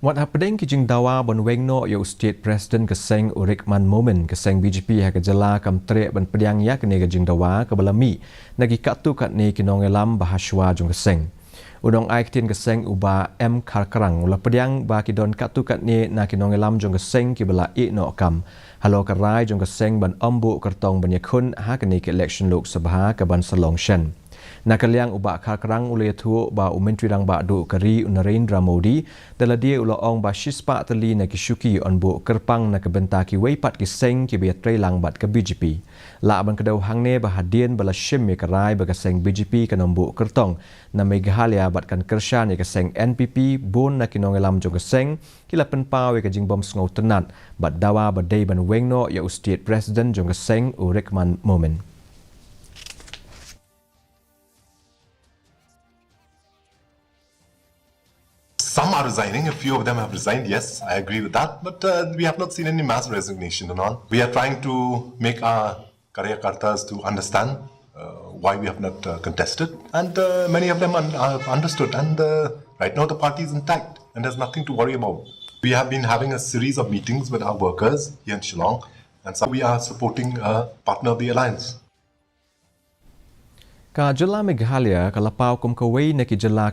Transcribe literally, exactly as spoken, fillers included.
Wat hapdeng ki jingdawa ban weng noh ïa u State President ka seng u Rickman Momin, ka seng B J P ha ka jylla kam treh ban pdiang ïa kane ka jingdawa kaba la mih na ki katto katne ki nongïalam ba hashwa jong ka seng. U nongai ktien ka seng u Bah M Kharkrang u la pdiang ba ki don katto katne na ki nongïalam jong ka seng kiba la ïeh noh kam halor ka rai jong ka seng ban ym buh kyrtong ban ïakhun ha kane ka election Lok Sabha kaban sa long shen. Na ka liang u Bah Kharkrang u la ïathuh ba u Myntri Rangbah Duh ka ri u Narendra Modi da lade u la ong ba shispah tylli na ki shuki yn buh kyrpang na ka bynta kiwei pat ki seng kiba ïatreilang bad ka B J P. Lah ban kdew hangne ba hadien ba la shim ïa ka rai ba ka seng B J P kan ym buh kyrtong na Meghalaya bad kan kyrshan ïa ka seng N P P, bun na ki nongïalam jong ka seng ki la pynpaw ïa ka jingbym sngewtynnat bad dawa ba dei ban weng noh ïa u State President jong ka seng u Rickman Momin. Some are resigning, a few of them have resigned, yes, I agree with that. But uh, we have not seen any mass resignation and all. We are trying to make our karyakartas to understand uh, why we have not uh, contested. And uh, many of them un- have understood. And uh, right now, the party is intact and there's nothing to worry about. We have been having a series of meetings with our workers here in Shillong. And so we are supporting a partner of the alliance. Ka jylla Meghalaya ka la paw kum kawei na ki jylla